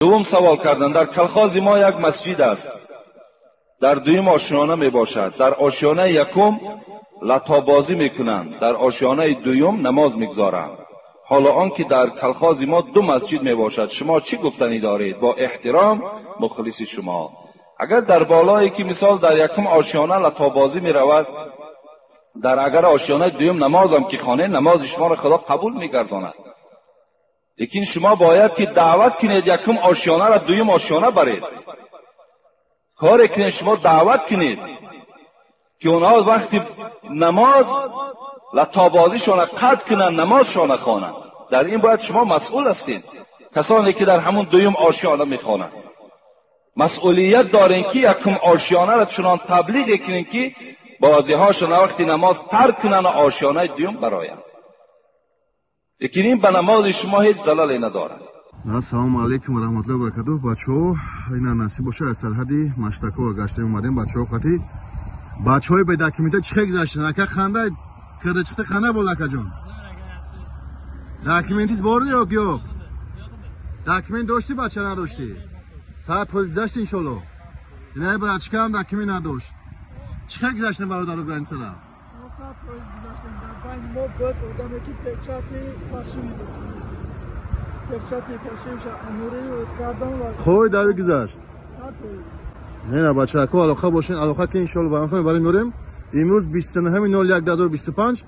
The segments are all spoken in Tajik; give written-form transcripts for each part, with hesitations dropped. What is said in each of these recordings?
Дуввум савол кардан: дар колхози мо як масҷид аст, дар дуюм ошиёна мебошад. Дар ошиёнаи якум латобозӣ мекунанд, дар ошиёнаи дуюм намоз мегузоранд. Ҳоло он ки дар колхози мо ду масҷид мебошад, шумо чӣ гуфтанӣ доред? Бо эҳтиром, мухлиси шумо. Агар дар болое ки мисол дар якум ошиёна латобозӣ меравад, дар агар ошиёнаи дуюм намозам ки хонед, намози шуморо Худо қабул мегардонад. Лекин шумо бояд ки даъват кунед, якум ошиёнаро дуюм ошиёна баред. Коре кунед, шумо даъват кунед ки онҳо вақти намоз латобозишона қатъ кунанд, намозшона хонанд. Дар ин бояд шумо масъул ҳастед. Касоне ки дар ҳамун дуюм ошиёна мехонанд, масъулият дорем ки якум ошиёнаро чунон таблиғе кунем ки бозиҳошона вақти намоз тарк кунанд ва ошиёнаи дуюм бароянд. Лекин ин ба намози шумо ҳеҷ залале надорад. Ассалому алайкум ва раҳматуллоҳи ва баракатуҳ. Бачаҳо, ина насиб бошад, аз сарҳади Маштакова гаштем омадем. Бачаҳо қати бачаҳои бедокумента чӣ хел гузаштанд? Ака хандай кирда чиқта қандай bo'ldi, akajon? Документиз бор ё yo'q? Документ дошти, бача, надошти? 100% гузашти, иншолло. Ина братчика ҳам документ надошт. Чӣ хел гузаштем, бародаро, границара? 100% гузаштем. Дар байни мо буд одаме ки печати фаршин буд. Печати фаршинша анурӣ кардан ва Қой дави гузашт. 100%. Не, на, бачако, алоқа бошен, алоқа ки иншолло барам барем меорем. Имрӯз 29.01.2025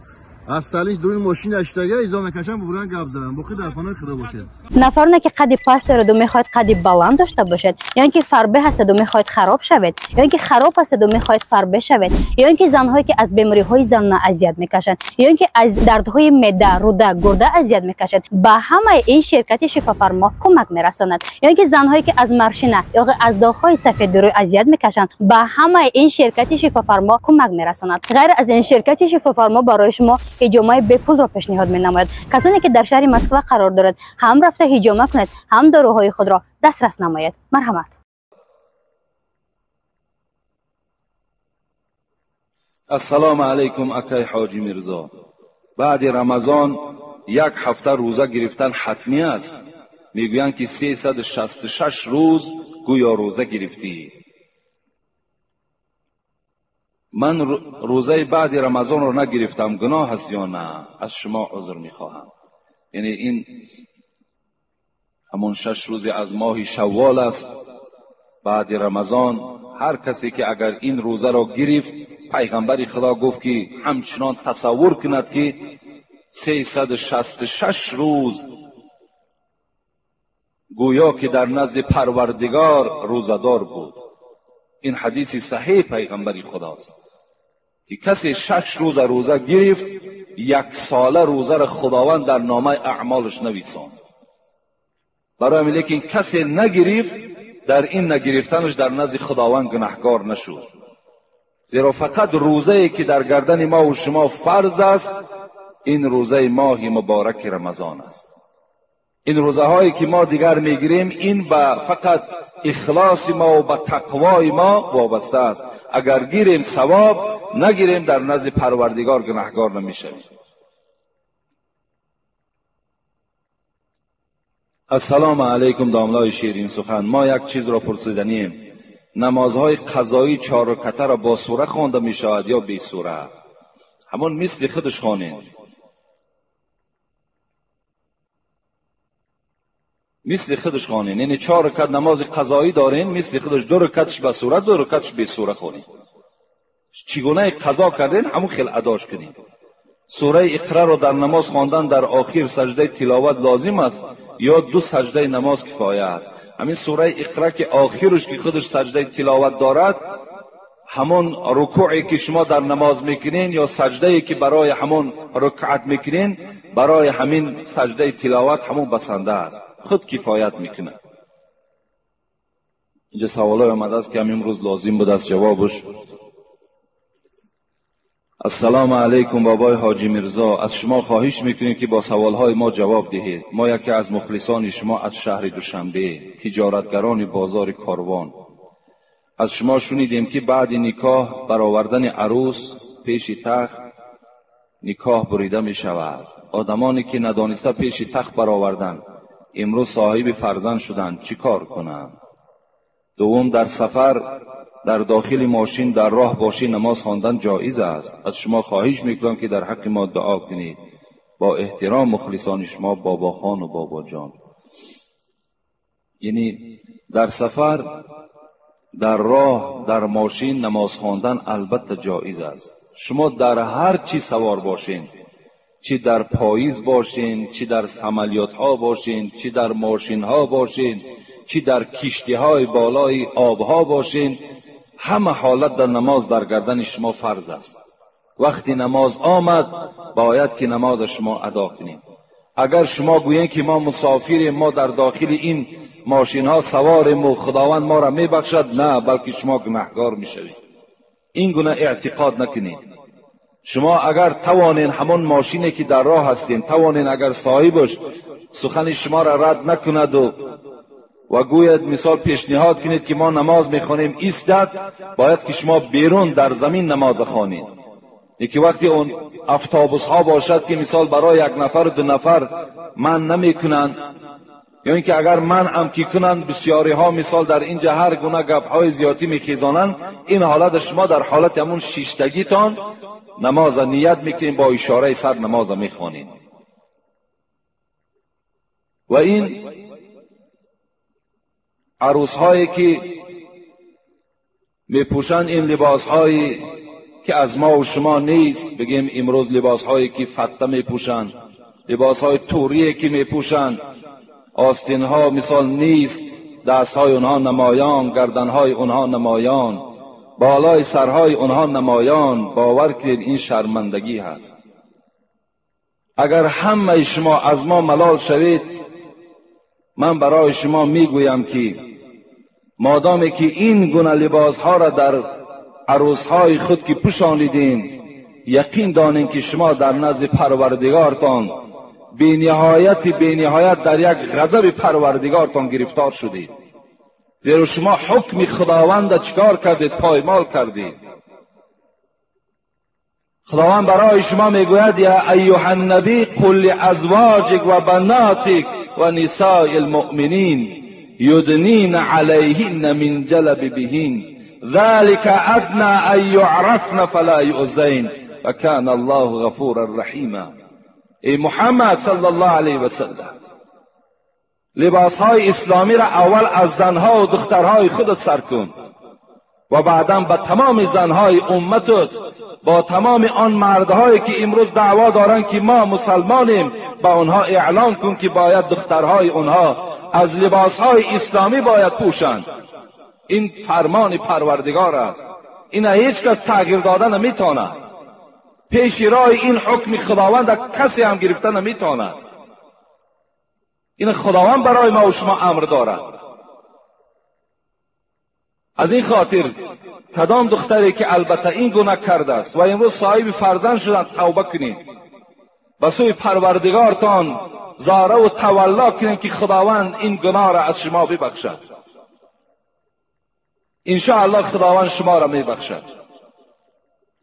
аз Сталинч дуруни мошина иштага изо мекашам, буран гап занам. Боқӣ дар паноҳи Худо бошед. Нафароне ки қадди паст дораду мехоҳад қадди баланд дошта бошад, ё ин ки фарбе ҳастаду мехоҳед хароб шавед, ё ин ки хароб ҳастаду мехоҳед фарбе шавед, ё ин ки занҳое ки аз бемориҳои занона азият мекашанд, ё ин ки аз дардҳои меъда, руда, гурда азият мекашад, ба ҳамаи ин ширкати Шифофармо кӯмак мерасонад. Ё ин ки занҳое ки аз маршина ё аз доғҳои сафеди рӯй азият мекашанд, ба ҳамаи ин ширкати Шифофармо кӯмак мерасонад. Ғайр аз ин, ширкати Шифофармо барои шумо ҳиҷомаи бепулро пешниҳод менамояд. Касоне ки дар шаҳри Москва қарор дорад, ҳам рафта ҳиҷома кунед, ҳам доруҳои худро дастрас намоед. Марҳамат. Ассалому алайкум, акай Ҳоҷи Мирзо. Баъди Рамазон як ҳафта рӯза гирифтан ҳатмӣ аст? Мегӯянд ки 366 рӯз гӯё рӯза гирифтӣ. Ман рӯзаи баъди Рамазонро нагирифтам, гуноҳ аст ё на? Аз шумо узр мехоҳам. Яъне ин ҳамон 6 рӯзи аз моҳи Шаввол аст. Баъди Рамазон ҳар касе ки агар ин рӯзаро гирифт, пайғамбари Худо гуфт ки ҳамчунон тасаввур кунад ки 366 рӯз гӯё ки дар назди Парвардигор рӯзадор буд. Ин ҳадиси саҳеҳ пайғамбари Худост ки касе 6 рӯза рӯза гирифт, як сола рӯзаро Худованд дар номаи аъмолаш нависонд. Барои ҳамин, лекин касе нагирифт, дар ин нагирифтанаш дар назди Худованд гунаҳкор нашуд. Зеро фақат рӯзае ки дар гардани мо ва шумо фарз аст, ин рӯзаи моҳи мубораки Рамазон аст. Ин рӯзаҳое ки мо дигар мегирем, ин ба фақат ихлоси мо ва ба тақвои мо вобаста аст. Агар гирем савоб, нагирем дар назди Парвардигор гунаҳкор намешавем. Ассалому алайкум, домлои ширин сухан. Мо як чизро пурсиданием. Намозҳои қазоӣ 4 ракатаро бо сура хонда мешавад ё бесура? Ҳамон мисли худаш хонед. Мисли худаш хонед. Яъне 4 ракат намози қазоӣ дорем, мисли худаш 2 ракаташ ба сура, 2 ракаташ бесура хонед. Чӣ гуна қазо кардем, ҳамон хел адош кунед. Сураи Иқраро дар намоз хондан дар охир саҷдаи тиловат лозим аст ё 2 саҷдаи намоз кифоя аст? Ҳамин сураи Иқра ки охираш ки худаш саҷдаи тиловат дорад, ҳамон рукӯе ки шумо дар намоз мекунед ё саҷдае ки барои ҳамон рукъат мекунед, барои ҳамин саҷдаи тиловат ҳамон басанда аст, худ кифоят мекунад. Инҷа саволҳое омадааст ки ҳам имрӯз лозим будааст ҷавобаш. Ассалому алайкум, бобои Ҳоҷи Мирзо. Аз шумо хоҳиш мекунем ки бо саволҳои мо ҷавоб диҳед. Мо яке аз мухлисони шумо аз шаҳри Душанбе, тиҷоратгарони бозори Корвон. Аз шумо шунидем ки баъди никоҳ баровардани арӯс пеши тахт никоҳ бурида мешавад. Одамоне ки надониста пеши тахт бароварданд, امروز صاحب فرزند شدند، چی کار کنند؟ دوم، در سفر در داخل ماشین در راه باشی نماز خواندن جایز است. از شما خواهش میکنم که در حق ما دعا کنید. با احترام مخلصان شما بابا خان و بابا جان. یعنی در سفر، در راه، در ماشین نماز خواندن البته جایز است. شما در هر چی سوار باشین، چی در پاییز باشین، چی در سملیات ها باشین، چی در ماشین ها باشین، چی در کشتی های بالای آب ها باشین، همه حالت در نماز در گردن شما فرض است. وقتی نماز آمد باید که نماز شما ادا کنید. اگر شما گویین که ما مسافریم، ما در داخل این ماشین ها سواریم و خداوند ما را میبخشد، نه، بلکه شما گناهگار میشوید. این گونه اعتقاد نکنید. شما اگر توانین همون ماشینی که در راه هستین، توانین اگر صاحبش سخن شما را رد نکند و گوید مثال پیشنهاد کنید که ما نماز میخوانیم ایستد، باید که شما بیرون در زمین نماز خوانید. یکی وقتی اون افتابوس ها باشد که مثال برای یک نفر و دو نفر من نمیکنند، یا اینکه اگر من هم کی کنند، بسیاری ها مثال در اینجا هر گونه گپ های زیادی میخیزانند. این حالت شما در حالت همون شیشتگیتان نماز نیت میکنین، با اشاره سر نماز میخوانین. و این عروس هایی که میپوشند این لباس هایی که از ما و شما نیست، بگیم امروز لباس هایی که فته میپوشند، لباس های توریه که میپوشند، آستین ها مثال نیست، دست های اونها نمایان، گردن های اونها نمایان، بالای سرهای اونها نمایان. باور کنید این شرمندگی هست. اگر همه شما از ما ملال شوید، من برای شما میگویم که مادامی که این گونه لباس ها را در عروس های خود که پوشانیدین، یقین دانین که شما در نزد پروردگارتان بی نهایت در یک غضب پروردگارتان گرفتار شدید. زیرا شما حکم خداوند چکار کردید؟ پایمال کردید. خداوند برای شما میگوید یا ایها النبی قل لازواجک و بناتک و نساء المؤمنین یدنین علیهن من جلبیبهن ذلك ادنى ان يعرفن فلا یؤذین وکان الله غفورا رحیما. ای محمد صلی الله علیه و سلم، لباس های اسلامی را اول از زنها و دخترهای خودت سر کن و بعدا به تمام زنهای امتت، با تمام آن مردهایی که امروز دعوا دارند که ما مسلمانیم، با آنها اعلان کن که باید دخترهای آنها از لباسهای اسلامی باید پوشند. این فرمان پروردگار است. این هیچ کس تغییر داده نمیتواند. پیش راه این حکم خداوند کسی هم گرفته نمیتواند. این خداوند برای ما و شما امر دارد. از این خاطر کدام دختری که البته این گناه کرده است و امروز صاحب فرزند شدند، توبه کنید، به سوی پروردگارتان زاره و تولا کنید که خداوند این گناه را از شما ببخشد. انشاءالله خداوند شما را میبخشد.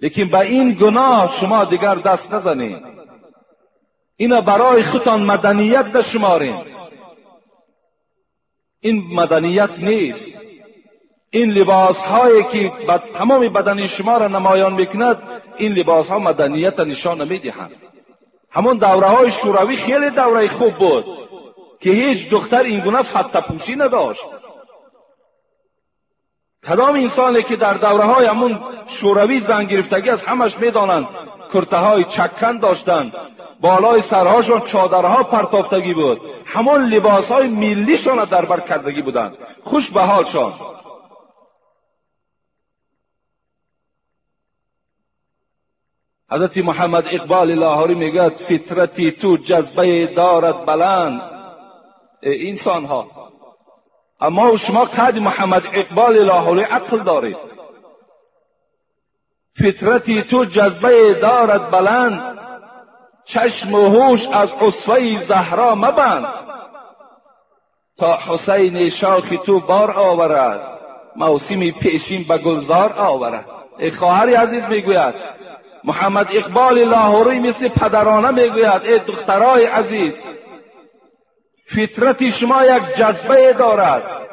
لیکن به این گناه شما دیگر دست نزنید. اینا برای خودتان مدنیت نشمارین. این مدنیت نیست. این لباس هایی که تمام بدن شما را نمایان میکند، این لباس ها مدنیت نشان نمیدهند. همون دوره های شوروی خیلی دوره خوب بود که هیچ دختر این گونه فته پوشی نداشت. کدام انسانی که در دوره های همون شوروی زن گرفتگی از همش میدانند، کرته های چکن داشتند، بالای سرهاشون چادرها پرتافتگی بود، همون لباس های ملیشان را در بر کردگی بودند. خوش به حالشان. حضرت محمد اقبال لاهوری میگوید فطرتی تو جذبه دارد بلند. ای انسان ها، اما شما قد محمد اقبال لاهوری عقل دارید. فطرتی تو جذبه دارد بلند، چشم و هوش از اسوه زهرا مبند. تا حسین شاخ تو بار آورد، موسم پیشین به گلزار آورد. ای خواهر عزیز، میگوید محمد اقبال لاهوری مثل پدرانه میگوید ای دخترای عزیز، فطرت شما یک جذبه دارد.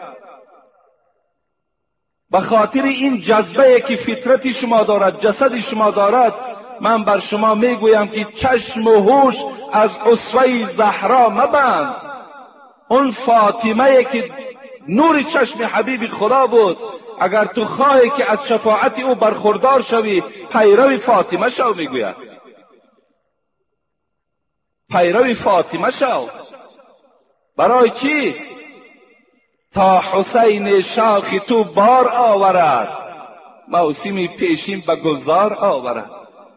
به خاطر این جذبه که فطرت شما دارد، جسد شما دارد، من بر شما میگویم که چشم و هوش از اسوه زهرا مبند. اون فاطمه که نور چشم حبیب خدا بود، اگر تو خواهی که از شفاعت او برخوردار شوی، پیرو فاطمه شو. میگوید پیرو فاطمه شو. برای چی؟ تا حسین شاخ تو بار آورد، موسم پیشین به گلزار آورد.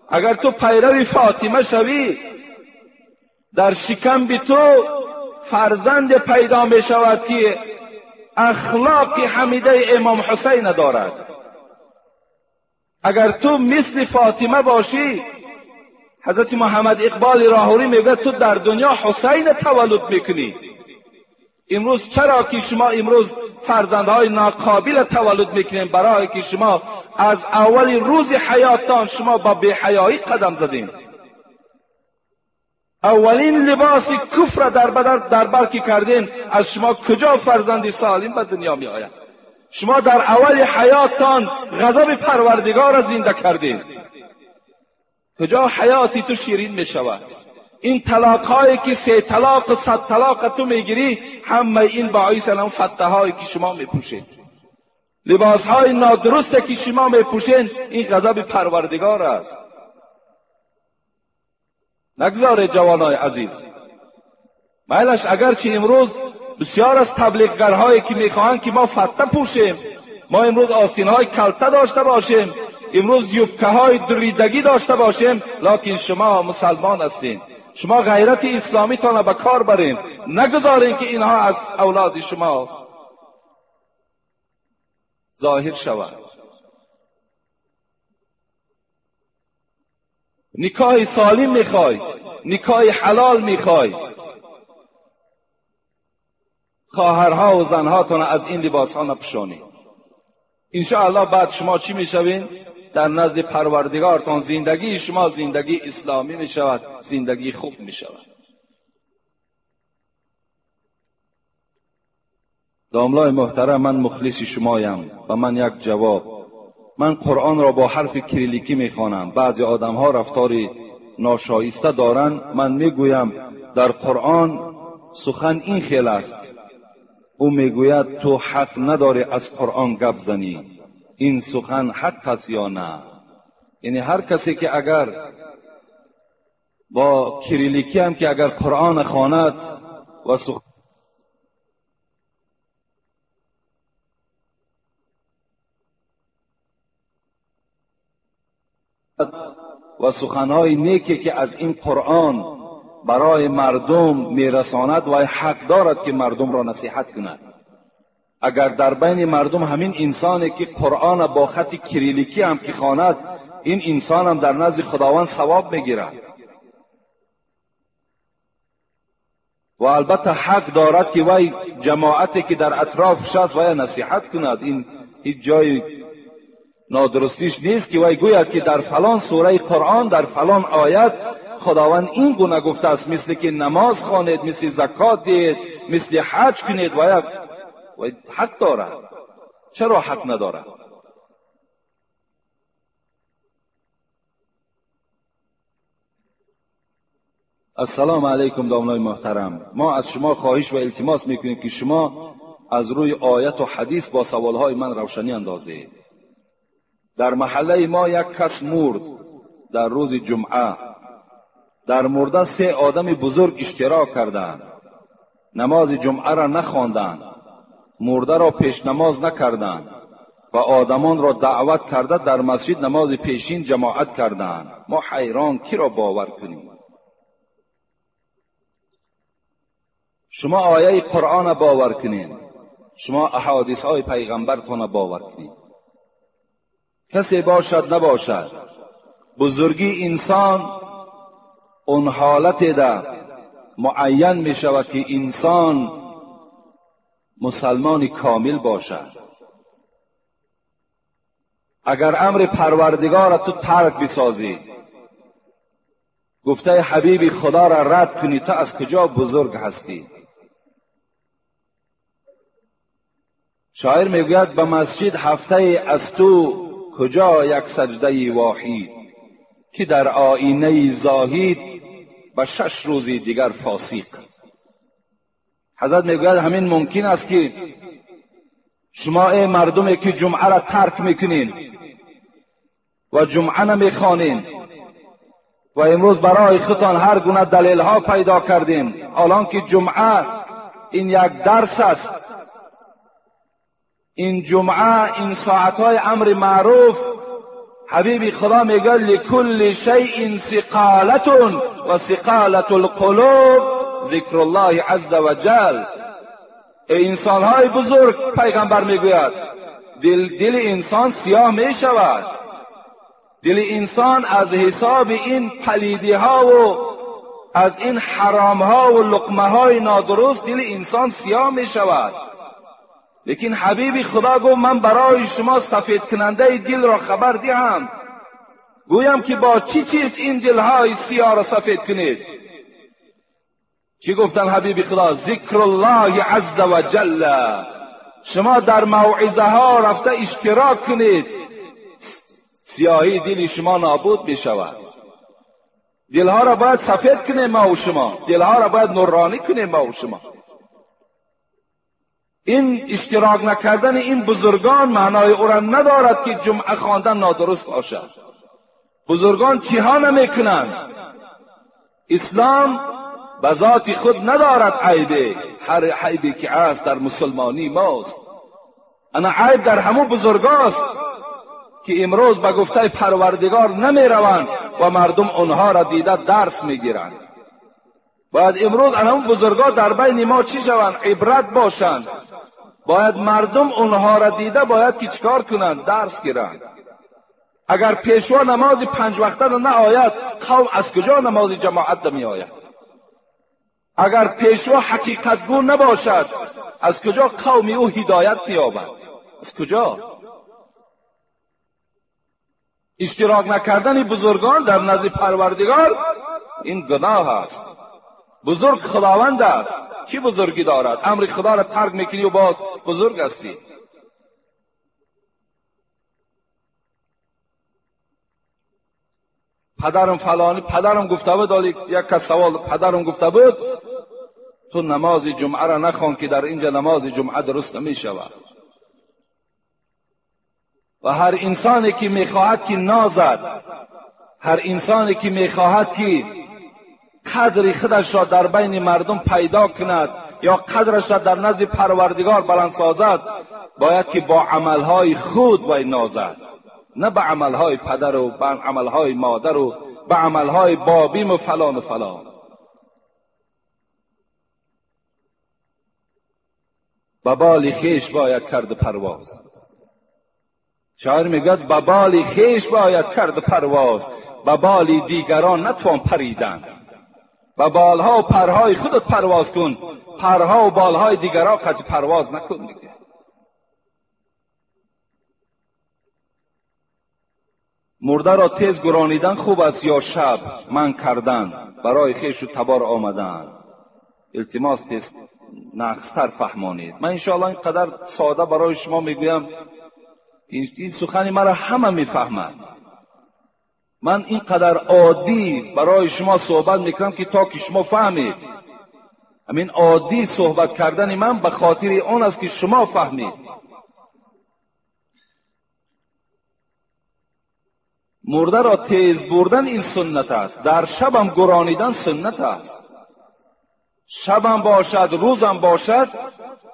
اگر تو پیرو فاطمه شوی، در شکم بی تو فرزند پیدا می شود که اخلاق حمیده امام حسین دارد. اگر تو مثل فاطمه باشی، حضرت محمد اقبال راهوری میگه تو در دنیا حسین تولد میکنی. امروز چرا که شما امروز فرزندهای ناقابل تولد میکنین؟ برای که شما از اول روز حیاتتان شما با بی‌حیایی قدم زدین. اولین لباس کفر در بر که کردین، از شما کجا فرزندی سالم به دنیا می آید؟ شما در اول حیاتتان غضب پروردگار را زنده کردین. کجا حیاتی تو شیرین می شود؟ این طلاق هایی که 3 طلاق و 100 طلاق تو میگیری، همه این باعث الان فته هایی که شما میپوشید، لباس های نادرست که شما میپوشین، این غضب پروردگار است. نگذاره جوانای عزیز. میلش اگرچه امروز بسیار از تبلیغگرهایی که میخواهند که ما فته پوشیم، ما امروز آستینهای کلته داشته باشیم، امروز یوبکه های دریدگی داشته باشیم، لکن شما مسلمان هستین. شما غیرت اسلامی تان به کار برین. نگذارین که اینها از اولاد شما ظاهر شود. نکاح سالم میخوای، نکاح حلال میخوای، خواهرها و زنهاتون از این لباس ها نپوشانید. انشاءالله بعد شما چی میشوین؟ در نزد پروردگارتان زندگی شما زندگی اسلامی میشود، زندگی خوب میشود. داملای محترم، من مخلص شمایم و من یک جواب. من قرآن را با حرف کریلیکی میخوانم. بعضی آدم ها رفتار ناشایسته دارند. من میگویم در قرآن سخن این خیل است. او میگوید تو حق نداری از قرآن گپ زنی. این سخن حق است یا نه؟ یعنی هر کسی که اگر با کریلیکی هم که اگر قرآن خواند و سخن و سخنهای نیکی که از این قرآن برای مردم میرساند و حق دارد که مردم را نصیحت کند. اگر در بین مردم همین انسانی که قرآن با خط کریلیکی هم که خواند، این انسان هم در نزد خداوند ثواب میگیرد و البته حق دارد که وی جماعتی که در اطرافش است وی نصیحت کند. این هیچ جای نادرستیش نیست که وی گوید که در فلان سوره قرآن در فلان آیت خداوند این گونه گفته است، مثل که نماز خوانید، مثل زکات دهید، مثل حج کنید. و حق دارد. چرا حق ندارد؟ السلام علیکم داملای محترم، ما از شما خواهش و التماس میکنیم که شما از روی آیت و حدیث با سوالهای من روشنی اندازید. در محله ما یک کس مرد در روز جمعه. در مرده 3 آدم بزرگ اشتراک کردند، نماز جمعه را نخواندند، مرده را پیش نماز نکردند و آدمان را دعوت کرده در مسجد نماز پیشین جماعت کردند. ما حیران کی را باور کنیم؟ شما آیه قرآن باور کنین، شما احادیث های پیغمبرتان باور کنین. کسی باشد نباشد، بزرگی انسان اون حالت ده معین می شود که انسان مسلمان کامل باشد. اگر امر پروردگار تو ترک بسازی، گفته حبیب خدا را رد کنی، تو از کجا بزرگ هستی؟ شاعر میگوید به مسجد هفته از تو کجا یک سجده واحد، که در آینه زاهد به 6 روزی دیگر فاسق. حضرت میگوید همین ممکن است که شما ای مردمی که جمعه را ترک میکنین و جمعه نمیخوانین و امروز برای خودتان هر گونه دلیل ها پیدا کردیم، الان که جمعه این یک درس است، این جمعه این ساعتهای امر معروف، حبیبی خدا میگه لکل شیء ثقالة و ثقالة القلوب ذکر الله عز وجل. ای انسانهای بزرگ، پیغمبر میگوید دل انسان سیاه میشود، دل انسان از حساب این پلیدی ها و از این حرام ها و لقمه های نادرست دل انسان سیاه میشود. لیکن حبیبی خدا گفت من برای شما سفید کننده دل را خبر دهم، گویم که با چی چیز این دلهای سیاه را سفید کنید. چی گفتن حبیبی خدا؟ ذکر الله عز وجل. شما در موعظه ها رفته اشتراک کنید، سیاهی دل شما نابود می شود. دلها را باید سفید کنیم ما و شما، دلها را باید نورانی کنیم ما و شما. این اشتراک نکردن این بزرگان معنای او را ندارد که جمعه خواندن نادرست باشد. بزرگان چیها نمیکنند؟ اسلام به ذات خود ندارد عیبه، هر عیبی که است در مسلمانی ماست. انا عیب در همون بزرگاست که امروز به گفته پروردگار نمیروند و مردم آنها را دیده درس میگیرند. باید امروز همون بزرگا در بین ما چی شوند؟ عبرت باشند. باید مردم اونها را دیده باید که چیکار کنند؟ درس گیرند. اگر پیشوا نماز 5 وقته نه آید، قوم از کجا نماز جماعت می آید؟ اگر پیشوا حقیقتگو نباشد، از کجا قوم او هدایت می‌یابد؟ از کجا؟ اشتراک نکردن بزرگان در نزد پروردگار این گناه است. بزرگ خداوند است، چی بزرگی دارد؟ امر خدا را ترک میکنی و باز بزرگ هستی. پدرم فلانی، پدرم گفته بود، یک کس سوال پدرم گفته بود تو نماز جمعه را نخوان که در اینجا نماز جمعه درست نمی شود. و هر انسانی که میخواهد که نازد، هر انسانی که میخواهد که قدر خودش را در بین مردم پیدا کند یا قدرش را در نزد پروردگار بلند سازد، باید که با عملهای خود وی نازد، نه به عملهای پدر و به عملهای مادر و به عملهای بابیم و فلان و فلان. به بال خویش باید کرد پرواز. شاعر میگوید به بال خویش باید کرد پرواز، به بال دیگران نتوان پریدن. به بالها و پرهای خودت پرواز کن، پرها و بالهای دیگران قطع پرواز نکن دیگه. مرده را تیز گرانیدن خوب است یا شب من کردن برای خویش و تبار آمدن؟ التماس تیز نقصتر فهمانید. من انشاءالله اینقدر ساده برای شما میگویم این سخنی مرا همه میفهمند. من اینقدر عادی برای شما صحبت میکنم که تا که شما فهمید. همین عادی صحبت کردن من به خاطر آن است که شما فهمید. مرده را تیز بردن این سنت است، در شبم گرانیدن سنت است. شبم باشد روزم باشد،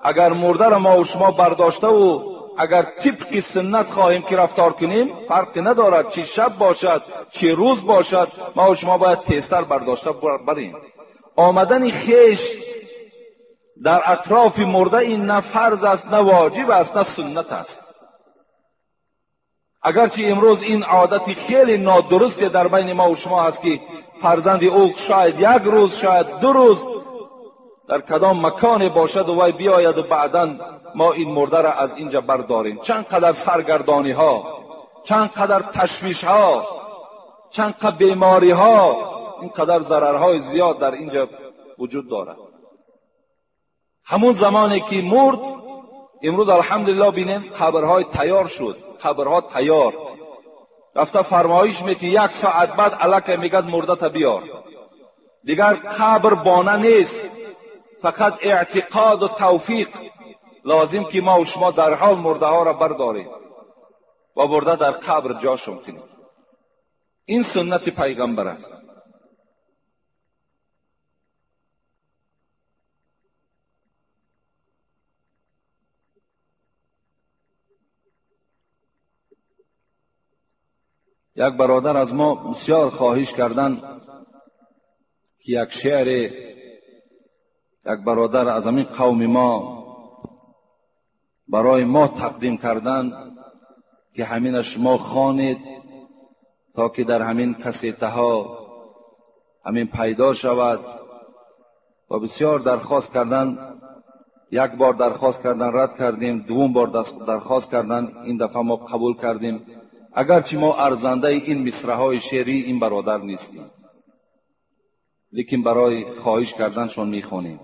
اگر مرده را ما و شما برداشته و اگر طبق سنت خواهیم که رفتار کنیم، فرقی ندارد چی شب باشد چی روز باشد، ما و شما باید تیزتر برداشته بریم. آمدن خیش در اطراف مرده این نه فرض است، نه واجب است، نه سنت است. اگرچه امروز این عادت خیلی نادرست در بین ما و شما هست که فرزند او شاید یک روز شاید دو روز در کدام مکان باشد و وی بیاید و بعدا ما این مرده را از اینجا برداریم. چند قدر سرگردانی ها، چند قدر تشویش ها، چند قدر بیماری ها، این قدر ضررهای زیاد در اینجا وجود دارد. همون زمانی که مرد Имрӯз алҳамдулиллоҳ бинем қабрҳои тайёр шуд, қабрҳо тайёр. Рафта фармоиш мети як соат баъд аллакай мегӯяд мурдата биёр. Дигар қабр бона нест, фақат эътиқоду тавфиқ лозим ки мо шумо дарҳол мурдаҳоро бардорем ва бурда дар қабр ҷошон кунем. Ин суннати пайғамбар аст. Як бародар аз мо бисёр хоҳиш кардан ки як шеъре як бародар аз ҳамин қавми мо барои мо тақдим кардан ки ҳамина шумо хонед то ки дар ҳамин кассетаҳо ҳамин пайдо шавад. Ва бисёр дархост кардан, як бор дархост кардан рад кардем, дуввум бор дархост кардан ин дафъа мо қабул кардем. Агарчи мо арзандаи ин мисраҳои шеърии ин бародар нестем, лекин барои хоҳиш карданшон мехонем.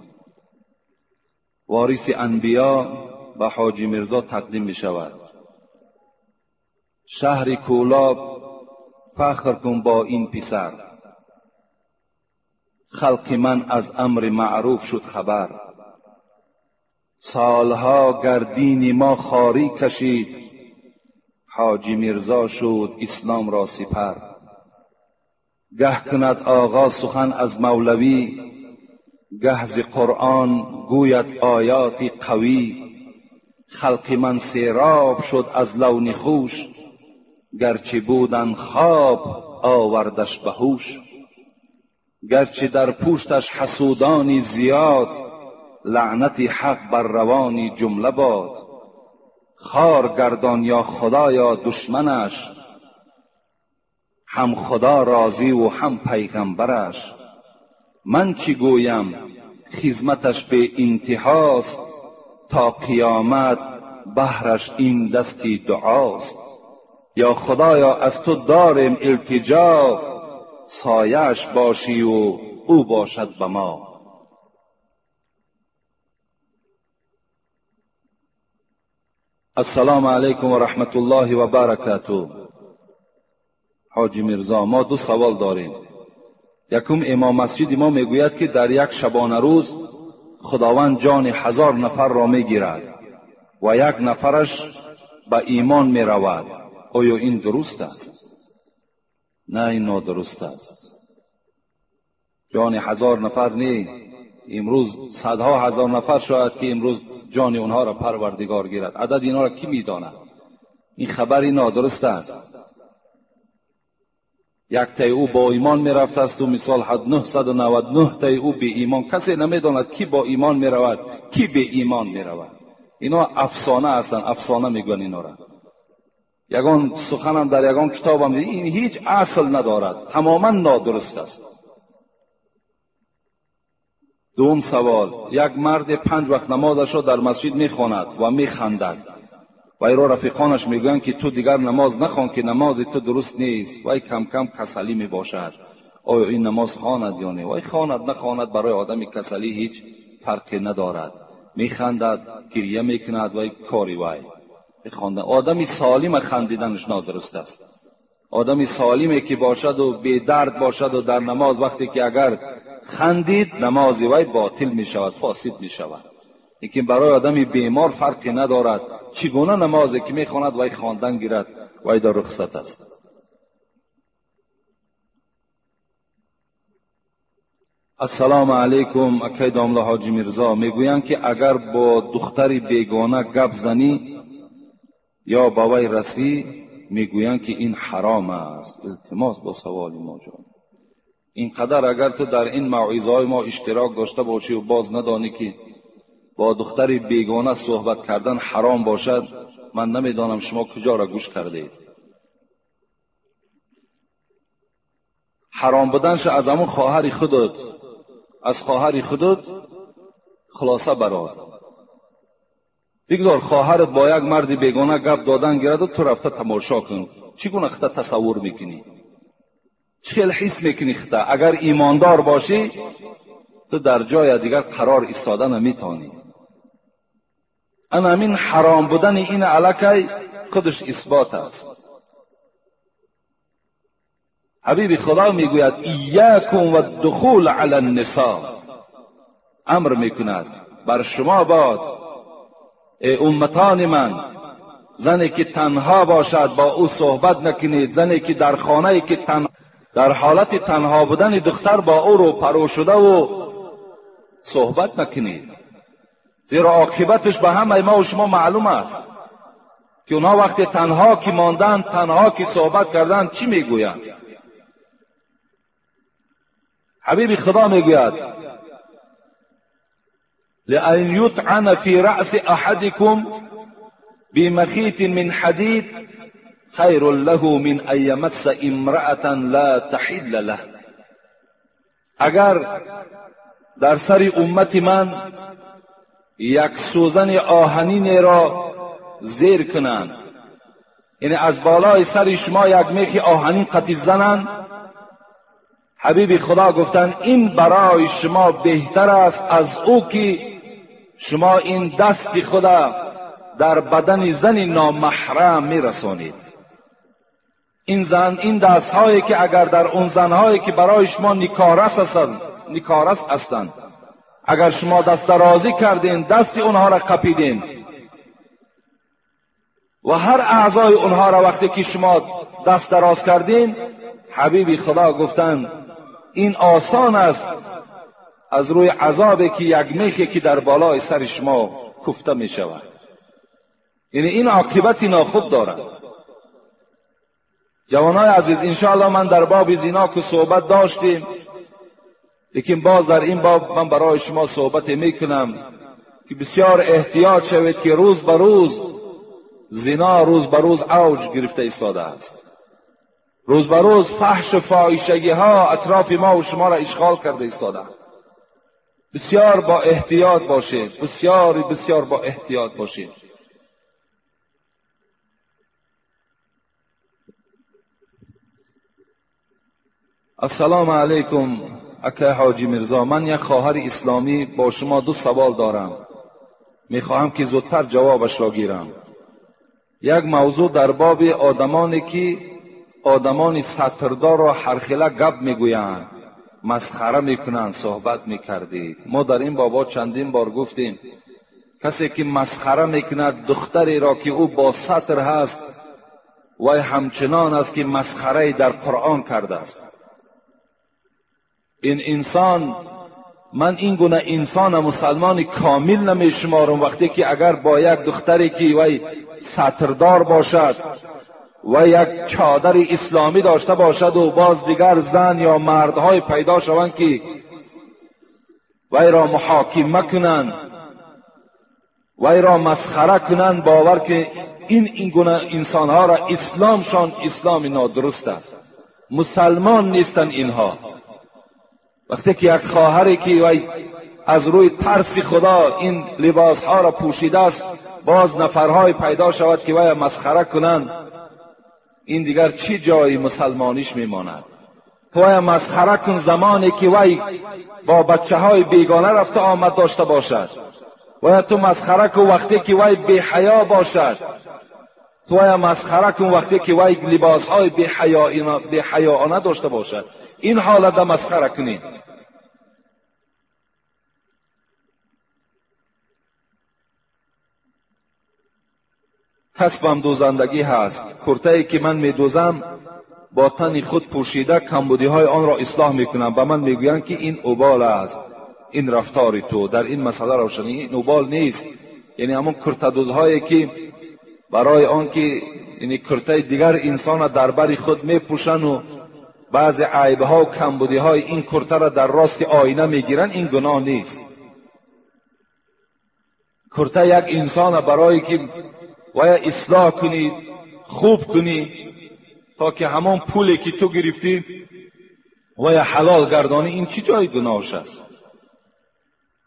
Вориси анбиё ба ҳоҷи Мирзо тақдим мешавад. Шаҳри Кӯлоб фахр кун бо ин писар, халқи ман аз амри маъруф шуд хабар. Солҳо гардини мо хорӣ кашид, ҳоҷи Мирзо шуд ислом ро сипар. Гаҳ кунад оғоз сухан аз мавлавӣ, гаҳ зи Қуръон гӯяд оёти қавӣ. Халқи ман сероб шуд аз лавни хуш, гарчи будан хоб овардаш ба ҳуш. Гарчи дар пушташ ҳасудони зиёд, лаънати ҳақ бар равони ҷумла бод. Хор гардон ё худоё душманаш, ҳам худо розиву ҳам пайғамбараш. Ман чӣ гӯям хизматаш беинтиҳост, то қиёмат баҳраш ин дасти дуост. Ё худоё аз ту дорем илтиҷо, сояаш бошиву ӯ бошад ба мо. Ассалому алайкум ва раҳматуллоҳи ва баракатуҳ. Ҳоҷи Мирзо, мо ду савол дорем. Якум, имом масҷиди мо мегӯяд ки дар як шабонарӯз худованд ҷони 1000 нафарро мегирад ва як нафараш ба имон меравад. Оё ин дуруст аст? На, ин нодуруст аст. Ҷони 1000 нафар не, имрӯз садҳо ҳазор нафар шояд ки имрӯз ҷони онҳоро парвардигор гирад. Адади инҳоро кӣ медонад? Ин хабари нодуруст аст. Як таи ӯ бо имон мерафтасту мисол 999 таи ӯ беимон. Касе намедонад кӣ бо имон меравад, кӣ беимон меравад. Ино афсона ҳастанд, афсона мегӯянд инора. Ягон суханам дар ягон китобам ин ҳеҷ асл надорад, тамоман нодуруст аст. Дуюм савол, як марде 5 вақт намозашро дар масҷид мехонад ва механдад. Ва иро рафиқонаш мегӯянд ки ту дигар намоз нахон, ки намози ту дуруст нест. Вай кам-кам касалӣ мебошад. Оё ин намоз хонад ё не? Вай хонад нахонад барои одами касалӣ ҳеҷ фарқе надорад. Механдад, гирья мекунад, вай кори вай. Одами солима хандиданаш нодуруст аст. Одами солиме ки бошаду бедард бошаду дар намоз вақте ки агар хандид, намози вай ботил мешавад, фосид мешавад. Лекин барои одами бемор фарқе надорад. Чӣ гуна намозе ки мехонад, вай хондан гирад, вай дар рухсат аст. Ассалому алайкум, акай домла ҳоҷи Мирзо. Мегӯянд ки агар бо духтари бегона гап занӣ ё ба вай расӣ, мегӯянд ки ин ҳаром аст. Илтимос бо саволи мо ҷон. Ин қадар агар ту дар ин мавъизаҳои мо иштирок дошта бошӣ ва боз надонӣ ки бо духтари бегона суҳбат кардан ҳаром бошад, ман намедонам шумо куҷоро гӯш кардаед. Ҳаром буданша аз ҳамон хоҳари худат, аз хоҳари худат хулоса барор. Бигзор хоҳарат бо як марди бегона гап додан гираду ту рафта тамошо кун. Чӣ гуна хита тасаввур мекунӣ? Чӣ хел ҳис мекунӣ хита? Агар имондор бошӣ, ту дар ҷоя дигар қарор истода наметавонӣ. ана ҳамин ҳаром будани ин аллакай худаш исбот аст. Ҳабиби Худо мегӯяд иякум ваддухул ала ннисо, амр мекунад бар шумо бод эй умматони ман, зане ки танҳо бошад бо ӯ суҳбат накунед, зане ки дар хонае ки дар ҳолати танҳо будани духтар бо ӯ рӯпарӯ шудаву суҳбат накунед, зеро оқибаташ ба ҳамаи мо шумо маълум аст ки онҳо вақте танҳо ки монданд, танҳо ки суҳбат карданд, чӣ мегӯянд. Ҳабиби Худо мегӯяд لأن يطعن في رأس أحدكم بمخيط من حديد خير له من أن يمس امرأة لا تحل له. اگر در سر امت من یک سوزن آهنین را زیر کنند، یعنی از بالای سر شما یک میخ آهنین قطی زنند، حبیب خدا گفتند این برای شما بهتر است از او که شما این دست خدا در بدن زن نامحرم میرسانید. این زن، این دستهایی که اگر در اون زنهایی که برای شما نکارس هستند، اگر شما دست درازی کردین، دست اونها را قپیدین و هر اعضای اونها را وقتی که شما دست دراز کردین، حبیب خدا گفتند این آسان است از روی عذابی که یک میخی که در بالای سر شما کوفته می شود. یعنی این عاقبت ناخوب دارد. جوانای عزیز، انشاءالله من در باب زنا که صحبت داشتیم، لیکن باز در این باب من برای شما صحبت میکنم که بسیار احتیاط شوید که روز به روز زنا روز به روز اوج گرفته ایستاده است. روز به روز فحش و فاحشگی ها اطراف ما و شما را اشغال کرده ایستاده. بسیار با احتیاط باشید، بسیار بسیار با احتیاط باشید. السلام علیکم اکه حاجی میرزا، من یک خواهر اسلامی با شما دو سوال دارم، میخواهم که زودتر جوابش را گیرم. یک موضوع در باب آدمانی که آدمان ستردار را هرخله گپ میگویند، مسخره میکنند، صحبت میکردید. ما در این بابا چندین بار گفتیم کسی که مسخره میکند دختری را که او با ستر هست، وی همچنان است که مسخره در قرآن کرده است. این انسان، من این گونه انسان مسلمان کامل نمیشمارم وقتی که اگر با یک دختری که وی ستردار باشد و یک چادر اسلامی داشته باشد و باز دیگر زن یا مردهای پیدا شوند که وی را محاکمه کنند، وی را مسخره کنند، باور که این گونه انسانها را اسلامشان اسلام نادرست است، مسلمان نیستند اینها. وقتی که یک خواهری که وی از روی ترس خدا این لباسها را پوشیده است، باز نفرهای پیدا شود که وی مسخره کنند، این دیگر چی جای مسلمانیش میماند؟ تو وی مسخره کن زمانی که وی با بچه های بیگانه رفته آمد داشته باشد، وی تو مسخره کن وقتی که وی بی حیا باشد، تو وی مسخره کن وقتی که وی لباس های بی حیاانه داشته باشد، این حالت مسخره کنید. کسبم دوزندگی هست، کرته‌ای که من میدوزم با تن خود پوشیده کمبودی های آن را اصلاح میکنم. به من میگویند که این اوبال است، این رفتار تو در این مسئله روشنی، این اوبال نیست. یعنی همون کرته دوزهایی که برای آن که یعنی کرته دیگر انسان را در بر خود میپوشن و بعض عیب ها و کمبودی های این کرته را در راست آینه میگیرن، این گناه نیست. کرته یک انسان برای که ویا اصلاح کنی، خوب کنی، تا که همون پولی که تو گرفتی ویا حلال گردانی، این چی جای گناهش است؟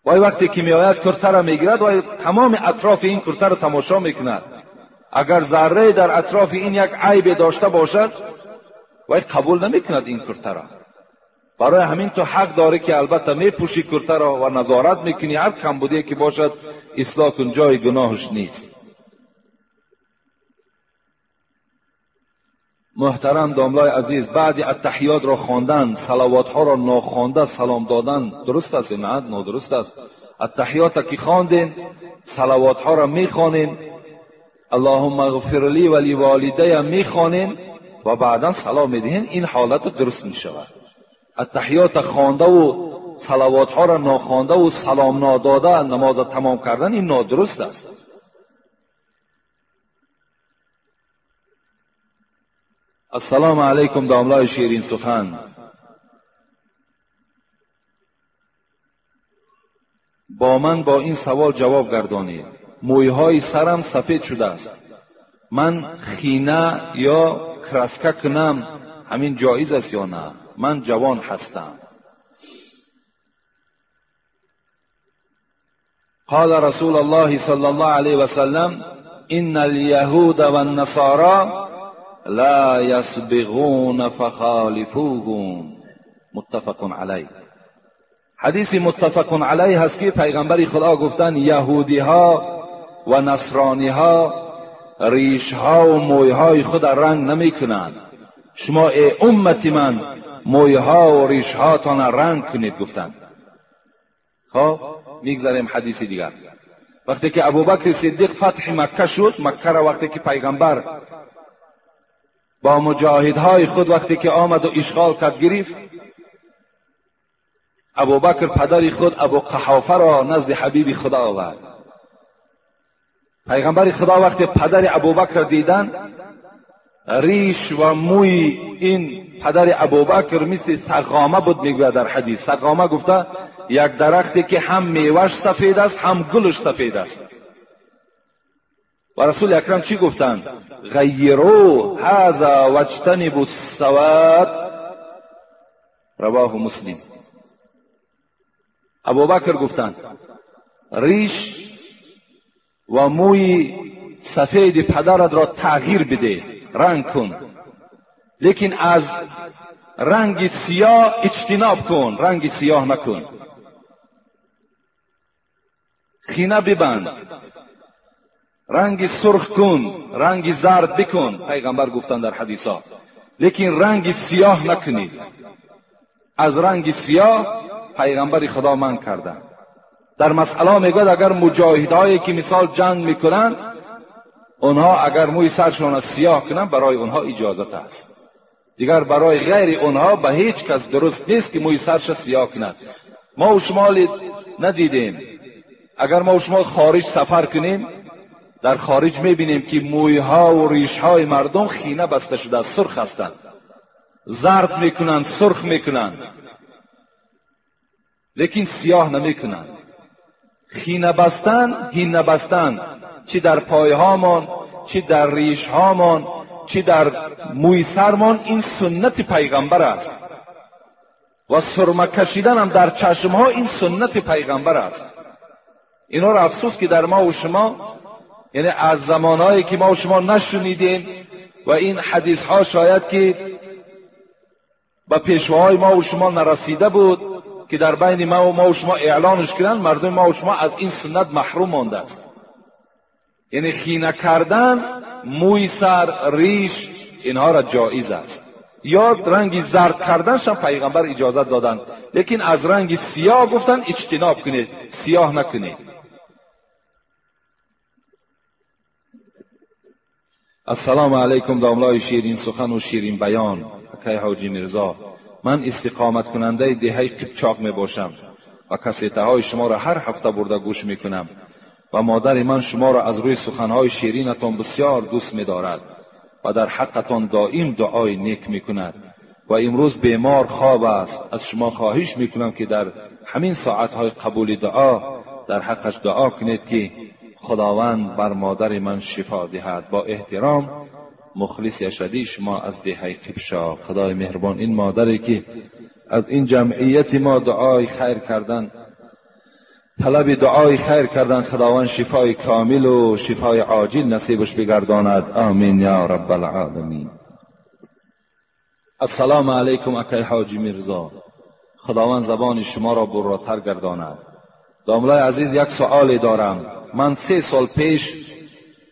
وای وقتی که میآید کرته را میگیرد، وای تمام اطراف این کرته را تماشا میکند، اگر ذره در اطراف این یک عیب داشته باشد وای قبول نمیکند این کرته را. برای همین تو حق داری که البته میپوشی کرته را و نظارت میکنی، هر کمبودی که باشد اصلاح کن، جای گناهش نیست. محترم داملای عزیز، بعد التحیات را خواندن، صلوات ها را ناخوانده سلام دادن درست است؟ نه، نادرست است. التحیات که خواندین، صلوات ها را میخوانین، اللهم اغفر لی و لوالدی میخوانین و بعدا سلام میدهین، این حالت درست میشود. التحیات خوانده و صلوات ها را ناخوانده و سلام ناداده نماز تمام کردن، این نادرست است. السلام علیکم داملای شیرین سخن. با من با این سوال جواب گردانید. مویهای سرم سفید شده است، من خینه یا کرسکه کنم همین جایز است یا نه؟ من جوان هستم. قال رسول الله صلی الله علیه و سلم ان اليهود والنصارى لا يسبغون فخالفوهم. متفق علیه. حدیث متفق علیه هست که پیغمبر خدا گفتن یهودی ها و نصرانی ها ریش ها و موی های خود رنگ نمی کنند، شما ای امت من موی ها و ریش هاتان رنگ کنید گفتند. خب میگذاریم حدیث دیگر. وقتی که ابوبکر صدیق فتح مکه شد، مکه را وقتی که پیغمبر با مجاهدهای خود وقتی که آمد و اشغال کرد گرفت، ابوبکر پدر خود ابو قحافه را نزد حبیب خدا آورد. پیغمبر خدا وقتی پدر ابوبکر دیدن، ریش و موی این پدر ابوبکر مثل سقامه بود. میگوید در حدیث سقامه گفته یک درختی که هم میوهش سفید است هم گلش سفید است. و رسول اکرم چی گفتند؟ غیروا هذا واجتنبوا السواد. رواه مسلم. ابوبکر گفتند ریش و موی سفید پدرت را تغییر بده، رنگ کن، لیکن از رنگ سیاه اجتناب کن، رنگ سیاه نکن، خینه ببند، رنگ سرخ کن، رنگ زرد بکن. پیغمبر گفتند در حدیث ها، لیکن رنگ سیاه نکنید. از رنگ سیاه پیغمبر خدا من کردن. در مسئله میگوید اگر مجاهدهایی که مثال جنگ میکنن، اونها اگر موی سرشان سیاه کنن برای اونها اجازت است. دیگر برای غیر اونها به هیچ کس درست نیست که موی سرش سیاه کند. ما و شما ندیدیم. اگر ما و شما خارج سفر کنیم، در خارج میبینیم که مویها و ریشهای مردم خینه بسته شده، سرخ هستند، زرد میکنند، سرخ میکنند، لیکن سیاه نمیکنند. خینه بستن، هینه بستن، چی در پایهامان، چی در ریشهامان، چی در موی سرمان، این سنت پیغمبر است. و سرمه کشیدن هم در چشمها این سنت پیغمبر است. اینا را افسوس که در ما و شما، یعنی از زمانهایی که ما و شما نشنیدیم و این حدیث ها شاید که به پیشواهای ما و شما نرسیده بود که در بین ما و شما اعلانش کنند، مردم ما و شما از این سنت محروم مانده است. یعنی خینه کردن موی سر، ریش، اینها را جایز است. یا رنگ زرد کردنش هم پیغمبر اجازت دادن، لیکن از رنگ سیاه گفتن اجتناب کنید، سیاه نکنید. السلام علیکم داملای شیرین سخن و شیرین بیان. اکای حاجی میرزا، من استقامت کننده دهه قبچاق می باشم و کسیته های شما را هر هفته برده گوش می کنم و مادر من شما را از روی سخنهای شیرینتان بسیار دوست می دارد و در حقتان دائم دعای نیک می کند و امروز بیمار خواب است. از شما خواهش می کنم که در همین ساعتهای قبول دعا در حقش دعا کنید که خداوند بر مادر من شفا دهد. با احترام، مخلص اشدی شما از دهه قبشا. خدای مهربان این مادری که از این جمعیت ما دعای خیر کردن، طلب دعای خیر کردن، خداوند شفای کامل و شفای عاجل نصیبش بگرداند. آمین یا رب العالمین. السلام علیکم اکای حاجی میرزا. خداوند زبان شما را براتر گرداند. داملای عزیز، یک سؤالی دارم. من 3 سال پیش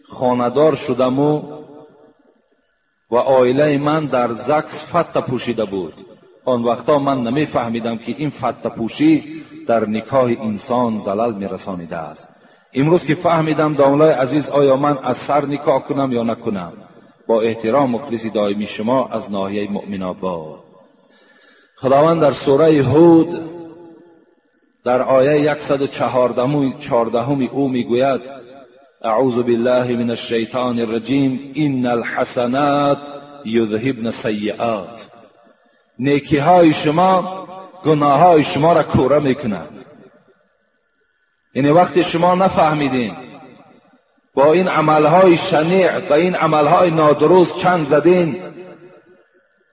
خانه‌دار شدم و عائله من در زکس فته پوشیده بود. آن وقتا من نمیفهمیدم که این فته پوشی در نکاح انسان زلل میرسانیده است. امروز که فهمیدم داملای عزیز، آیا من از سر نکاح کنم یا نکنم؟ با احترام مخلص دائمی شما از ناحیه مؤمن آباد. خداوند در سوره هود در آیه 114 او میگوید: اعوذ بالله من الشیطان الرجیم، ان الحسنات یذهبن السیئات. نیکی های شما گناه های شما را کوره میکند. یعنی وقتی شما نفهمیدین، با این عملهای شنیع، با این عملهای نادرست چنگ زدین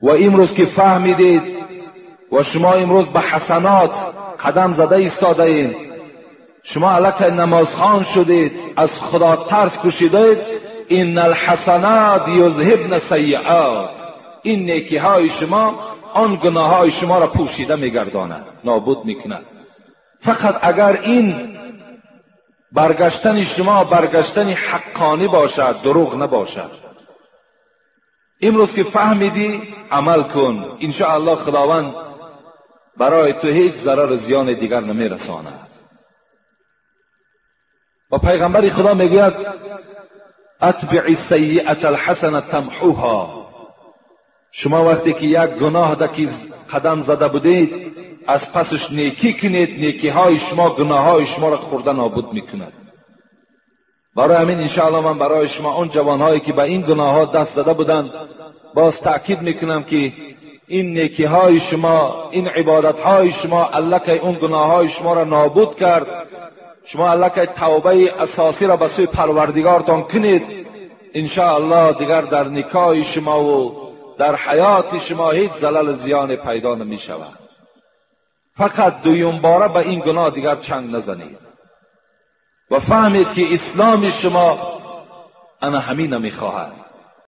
و امروز که فهمیدید و شما امروز به حسنات قدم زده ایستاده اید، شما الکی نمازخوان شدید، از خدا ترس کشیدید، ان الحسنات یذهبن السیئات، این نیکی های شما آن گناه های شما را پوشیده میگرداند، نابود میکند. فقط اگر این برگشتن شما برگشتن حقانی باشد، دروغ نباشد. امروز که فهمیدی عمل کن، انشاءالله خداوند برای تو هیچ ضرر زیان دیگر نمیرساند. و پیغمبر خدا میگوید: اتبع السیئة الحسنة تمحوها. شما وقتی که یک گناه دکی قدم زده بودید، از پسش نیکی کنید، نیکی های شما گناه های شما را خورده نابود میکند. برای همین انشاءالله من برای شما اون جوانهایی که به این گناه ها دست زده بودند باز تأکید میکنم که این نیکی های شما، این عبادت های شما الکی اون گناه های شما را نابود کرد. شما الکی توبه اساسی را به سوی پروردگارتان کنید، انشاءالله دیگر در نکاح شما و در حیات شما هیچ زلل زیان پیدا نمی شود. فقط دویم باره به این گناه دیگر چنگ نزنید و فهمید که اسلام شما انا همین نمیخواهد.